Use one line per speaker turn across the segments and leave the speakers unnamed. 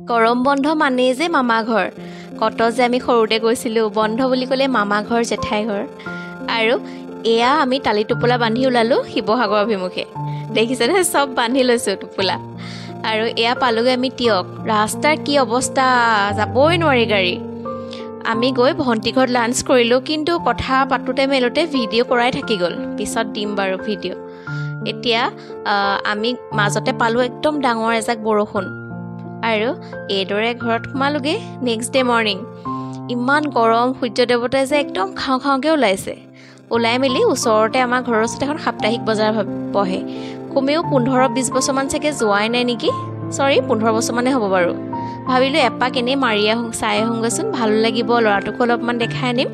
গৰম বন্ধ মানেই যে মামা ঘৰ। কত যে আমি সৰুতে গৈছিলোঁ, বন্ধ বুলি ক'লে মামা ঘৰ, জেঠাই ঘৰ। আৰু এয়া আমি টালি টোপোলা বান্ধি ওলালোঁ শিৱসাগৰ অভিমুখে। দেখিছেনে, চব বান্ধি লৈছোঁ টোপোলা। আৰু এয়া পালোগৈ আমি টীয়ক। ৰাস্তাৰ কি অৱস্থা, যাবই নোৱাৰি গাড়ী। আমি গৈ ভণ্টি ঘৰত লাঞ্চ কৰিলোঁ, কিন্তু কথা পাতোঁতে মেলোঁতে ভিডিঅ' কৰাই থাকি গ'ল, পিছত দিম বাৰু ভিডিঅ'। এতিয়া আমি মাজতে পালোঁ একদম ডাঙৰ এজাক বৰষুণ আৰু এইদৰে ঘৰত সোমালোগৈ। নেক্সট ডে মৰ্ণিং ইমান গৰম, সূৰ্য দেৱতাই যে একদম খাওঁ খাওঁকৈ ওলাইছে। ওলাই মেলি ওচৰতে আমাৰ ঘৰৰ ওচৰতে এখন সাপ্তাহিক বজাৰ বহে। কমেও 15-20 বছৰমান চাগে যোৱাই নাই নেকি, চৰি 15 বছৰমানেই হ'ব বাৰু। ভাবিলোঁ এপাক এনেই মাৰি আহোঁ, চাই আহোঁগৈচোন, ভালো লাগিব, ল'ৰাটোকো অলপমান দেখাই আনিম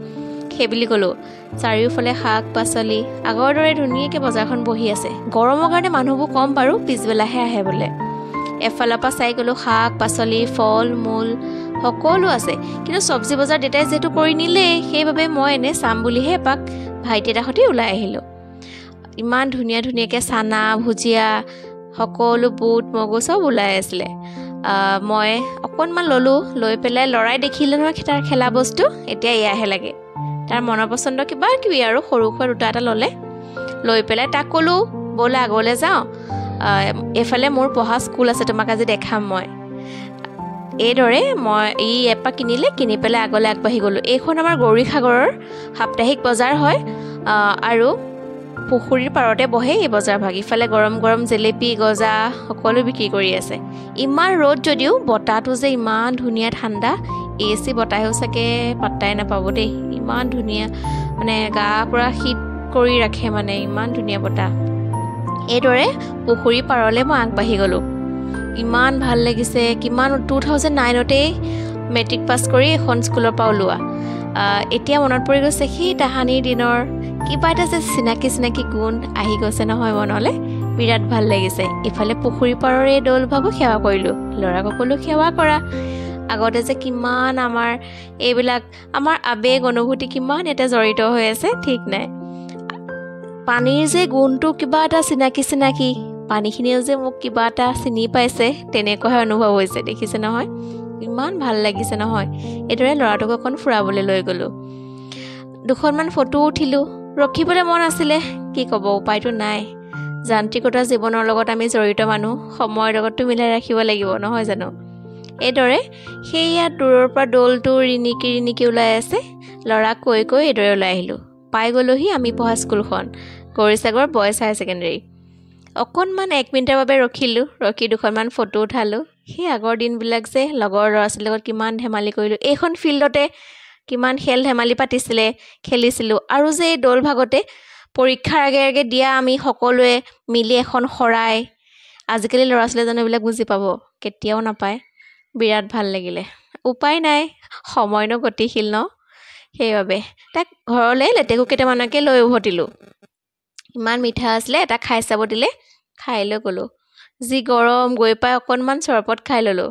সেইবুলি ক'লোঁ। চাৰিওফালে শাক পাচলি আগৰ দৰে ধুনীয়াকৈ বজাৰখন বহি আছে। গৰমৰ কাৰণে মানুহবোৰ কম বাৰু, পিছবেলাহে আহে বোলে। এফালৰ পৰা চাই গ'লোঁ শাক পাচলি, ফল মূল সকলো আছে, কিন্তু চব্জি বজাৰ দেউতাই যিহেতু কৰি নিলেই, সেইবাবে মই এনেই চাম বুলিহে এপাক ভাইটি এটাৰ সৈতে ওলাই আহিলোঁ। ইমান ধুনীয়া ধুনীয়াকৈ চানা, ভুজিয়া, সকলো বুট মগু চব ওলাই আছিলে। মই অকণমান ল'লোঁ, লৈ পেলাই ল'ৰাই দেখিলে নহয় তাৰ খেলা বস্তু, এতিয়া এয়াহে লাগে। তাৰ মনৰ পচন্দ কিবা কিবি আৰু সৰু সুৰা দুটা এটা ল'লে। লৈ পেলাই তাক ক'লোঁ ব'লা আগলৈ যাওঁ, এইফালে মোৰ পঢ়া স্কুল আছে, তোমাক আজি দেখাম মই। এইদৰে মই ই এপাক কিনিলে, কিনি পেলাই আগলৈ আগবাঢ়ি গ'লোঁ। এইখন আমাৰ গৌৰীসাগৰৰ সাপ্তাহিক বজাৰ হয় আৰু পুখুৰীৰ পাৰতে বহে এই বজাৰ ভাগ। ইফালে গৰম গৰম জেলেপি, গজা সকলো বিক্ৰী কৰি আছে। ইমান ৰ'দ যদিও বতাহটো যে ইমান ধুনীয়া ঠাণ্ডা, এ চি বতাহেও চাগে পাত্তাই নাপাব দেই। ইমান ধুনীয়া, মানে গা পূৰা শীত কৰি ৰাখে, মানে ইমান ধুনীয়া বতাহ। এইদৰে পুখুৰীৰ পাৰলৈ মই আগবাঢ়ি গ'লোঁ। ইমান ভাল লাগিছে। কিমান 2009তেই মেট্ৰিক পাছ কৰি এখন স্কুলৰ পৰা ওলোৱা, এতিয়া মনত পৰি গৈছে সেই তাহানিৰ দিনৰ কিবা এটা যে চিনাকি চিনাকি গুণ আহি গৈছে নহয় মনলৈ, বিৰাট ভাল লাগিছে। ইফালে পুখুৰী পাৰৰ এই দৌল ভাগো সেৱা কৰিলোঁ, ল'ৰাকো ক'লোঁ সেৱা কৰা। আগতে যে কিমান আমাৰ এইবিলাক আমাৰ আৱেগ অনুভূতি কিমান ইয়াতে জড়িত হৈ আছে ঠিক নাই। পানীৰ যে গুণটো কিবা এটা চিনাকি চিনাকি, পানীখিনিও যে মোক কিবা এটা চিনি পাইছে তেনেকুৱাহে অনুভৱ হৈছে। দেখিছে নহয়, ইমান ভাল লাগিছে নহয়। এইদৰে ল'ৰাটোক অকণ ফুৰাবলৈ লৈ গ'লোঁ, দুখনমান ফটো উঠিলোঁ। ৰখিবলৈ মন আছিলে, কি ক'ব উপায়টো নাই। যান্ত্ৰিকতা জীৱনৰ লগত আমি জড়িত মানুহ, সময়ৰ লগততো মিলাই ৰাখিব লাগিব নহয় জানো। এইদৰে সেইয়া দূৰৰ পৰা দৌলটো ৰিণিকি ৰিণিকি ওলাই আছে, ল'ৰাক কৈ কৈ এইদৰে ওলাই আহিলোঁ। পাই গ'লোহি আমি পঢ়া স্কুলখন, গৌৰীসাগৰ বইজ হায়াৰ ছেকেণ্ডেৰী। অকণমান 1 মিনিটৰ বাবে ৰখিলোঁ, ৰখি দুখনমান ফটো উঠালোঁ। সেই আগৰ দিনবিলাক যে লগৰ ল'ৰা ছোৱালীৰ লগত কিমান ধেমালি কৰিলোঁ। এইখন ফিল্ডতে কিমান খেল ধেমালি পাতিছিলে, খেলিছিলোঁ। আৰু যে এই দৌল ভাগতে পৰীক্ষাৰ আগে আগে দিয়া আমি সকলোৱে মিলি এখন শৰাই, আজিকালি ল'ৰা ছোৱালীয়ে জানো এইবিলাক বুজি পাব? কেতিয়াও নাপায়। বিৰাট ভাল লাগিলে। উপায় নাই, সময়নো গতিশীল ন, সেইবাবে তাক ঘৰলৈ লেটেকু কেইটামানকে লৈ উভতিলোঁ। ইমান মিঠা আছিলে, এটা খাই চাব দিলে, খাই লৈ গ'লোঁ। যি গৰম, গৈ পাই অকণমান চৰবত খাই ল'লোঁ।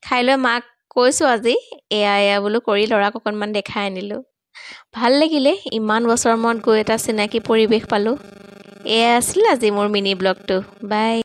খাই লৈ মাক কৈছোঁ আজি এয়া এয়া বোলো কৰি ল'ৰাক অকণমান দেখাই আনিলোঁ। ভাল লাগিলে, ইমান বছৰৰ মূৰত গৈ এটা চিনাকি পৰিৱেশ পালোঁ। এয়া আছিল আজি মোৰ মিনি ব্লগটো। বাই।